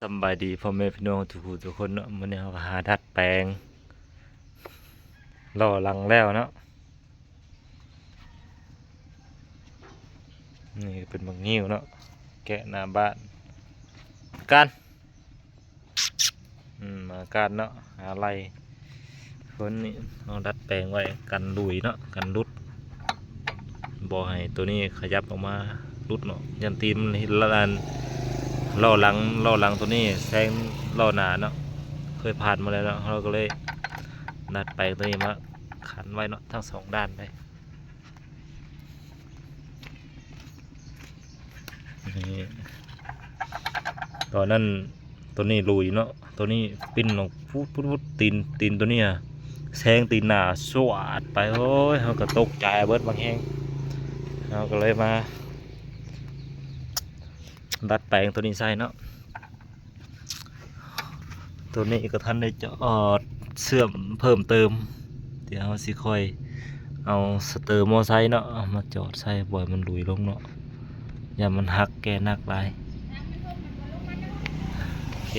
ສຳບາຍດີພໍ່ແມ່ພີ່ນ້ອງທຸກຜູ້ທຸກຄົນເນາະ. ມື້ນີ້ເຮົາກໍຫາດັດແປງລໍ້ຫຼັງແລ້ວເນາະ. ນີ້ກໍເປັນບັກງິ້ວເນາະ ແກະໜ້າບ້ານກັນ ອືມ ມາກັນເນາະ ຫາໄລ່ ຄົນນີ້ເຮົາດັດແປງໄວ້ກັນຫຼຸຍເນາະ ກັນຫຼຸດ ບໍ່ໃຫ້ໂຕນີ້ຂະຫຍັບອອກມາຫຼຸດເນາະ ຢ້ານຕີນມັນລັນ ລໍ້ຫຼັງ ລໍ້ຫຼັງໂຕນີ້ແຊງລໍ້ໜ້າເນາະ ເຄີຍຜ່ານມາແລ້ວເນາະ ເຮົາກໍເລີຍດັດແປງໂຕນີ້ມາຂັນໄວ້ເນາະ ທັງສອງດ້ານເລີຍ. ນີ້ ຕອນນັ້ນໂຕນີ້ຫຼຸຍເນາະ ໂຕນີ້ປິ່ນອອກພຸດໆໆ ຕີນ ຕີນໂຕນີ້ແຊງຕີນໜ້າສວາດໄປ ໂອ້ຍ ເຮົາກໍຕົກໃຈເບິດບາງແຮງ ເຮົາກໍເລີຍມາດັດແປງໂຕນີ້ໃສ່ເນາະ. ໂຕນີ້ກໍທັນໄດ້ຈອດເຊື່ອມເພີ່ມເຕີມ ດຽວເຮົາຊິຄ່ອຍເອົາສະເຕີມໍໄຊເນາະ ເອົາມາຈອດໃສ່ ບໍ່ໃຫ້ມັນຫຼຸຍລົງເນາະ ຢ້ານມັນຫັກແກ່ໜັກຫຼາຍ. ໂອເຄ